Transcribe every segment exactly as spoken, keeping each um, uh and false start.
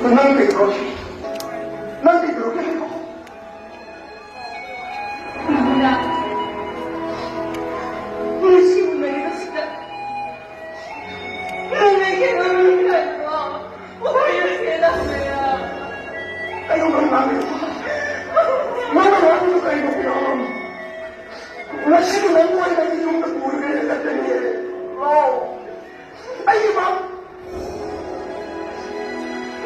ꯅꯪ ꯀꯩꯗꯧꯔꯒꯦ? ꯅꯪ ꯀꯩꯗꯧꯔꯒꯦ ꯍꯥꯏꯕ? ꯅꯪꯅ ꯉꯁꯤ ꯎꯅꯔꯤꯕꯁꯤꯗ ꯅꯪ ꯑꯩꯒꯤ ꯃꯔꯨꯞ ꯍꯥꯏꯕꯗꯣ ꯑꯣꯏꯔꯁꯦꯅ ꯍꯥꯏꯕ꯫ ꯀꯩꯅꯣ ꯅꯪ ꯉꯥꯡꯉꯤꯗꯣ? ꯅꯪꯅ ꯉꯥꯡꯉꯤꯗꯣ ꯀꯩꯅꯣ, ꯄꯤꯔꯝꯃꯣ? ꯉꯁꯤꯗꯤ ꯅꯪ ꯑꯣꯏꯅ ꯑꯩ ꯌꯨꯝꯗ ꯄꯨꯔꯒ ꯆꯠꯀꯅꯤꯌꯦ꯫ ꯂꯥꯎ꯫ ꯑꯩꯒꯤ ꯃꯥ-,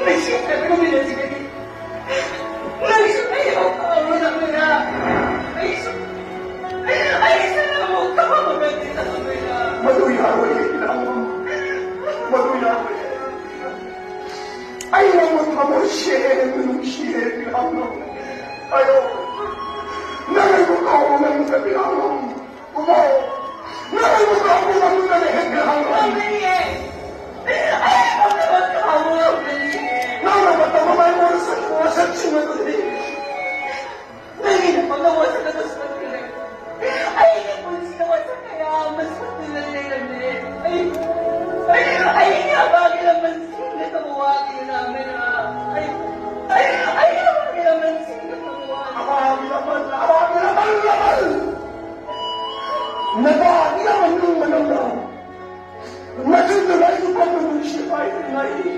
ꯅꯨꯡꯁꯤꯠꯇꯕ ꯅꯨꯃꯤꯠ ꯑꯁꯤꯗꯒꯤ ꯅꯪꯁꯨ ꯑꯩ ꯑꯃꯨꯛ ꯀꯥꯎꯔꯣꯏꯗꯕꯅꯤꯅ, ꯑꯩꯁꯨ, ꯑꯩꯁꯨ ꯑꯃꯨꯛ ꯀꯥꯎꯔꯣꯏꯗꯕꯅꯤꯅ꯫ ꯃꯗꯨ ꯌꯥꯔꯣꯏꯌꯦ, ꯏꯅꯥꯎ꯫ ꯃꯗꯨ ꯌꯥꯔꯣꯏꯌꯦ꯫ ꯑꯩ ꯅꯪꯕꯨ ꯊꯃꯣꯏ ꯁꯦꯡꯅ ꯅꯨꯡꯁꯤꯌꯦ, ꯏꯅꯥꯎ꯫ ꯑꯌꯣ, ꯅꯪ ꯑꯩꯕꯨ ꯀꯥꯎꯕ ꯉꯝꯗ꯭ꯔꯕ, ꯏꯅꯥꯎ꯫ ꯉꯝꯒꯅꯤꯌꯦ꯫ ꯑꯩ ꯄꯨꯝꯅꯃꯛ ꯀꯥꯎꯕ ꯉꯝꯒꯅꯤꯌꯦ꯫ ꯅꯪꯅ ꯃꯇꯝ ꯑꯃ ꯑꯩꯉꯣꯟꯗ ꯁꯛꯈꯤꯕ ꯋꯥꯁꯛꯁꯤꯡ ꯑꯗꯨꯗꯤ꯫ ꯅꯪꯒꯤꯗꯃꯛꯇ ꯋꯥꯁꯛ ꯑꯗꯨ ꯁꯛꯈꯤꯔꯦ꯫ ꯑꯩꯒꯤ ꯄꯨꯟꯁꯤꯗ ꯋꯥꯁꯛ ꯀꯌꯥ ꯑꯃ ꯁꯛꯇꯨꯅ ꯂꯩꯔꯝꯃꯦ꯫ ꯑꯩ, ꯑꯩ, ꯑꯩꯒꯤ ꯑꯕꯥꯒꯤ ꯂꯃꯟꯁꯤꯡꯅ ꯇꯧꯕ ꯋꯥꯒꯤ ꯂꯥꯃꯦꯟ꯫ ꯑꯩ, ꯑꯩ, ꯑꯩꯒꯤ ꯑꯕꯥꯒꯤ ꯂꯃꯟꯁꯤꯡꯅ ꯇꯧꯕ ꯋꯥꯒꯤ ꯑꯕꯥꯒꯤ ꯂꯃꯟ, ꯑꯕꯥꯒꯤ ꯂꯃꯟ, ꯂꯃꯟ! ꯅꯄꯥꯒꯤ ꯃꯅꯨꯡ ꯃꯅꯨꯡꯗ ꯃꯆꯤꯟꯗꯨꯅ ꯑꯩꯕꯨ ꯀꯞꯄ ꯅꯨꯡꯁꯤ ꯍꯥꯏꯗꯨꯅ ꯑꯩ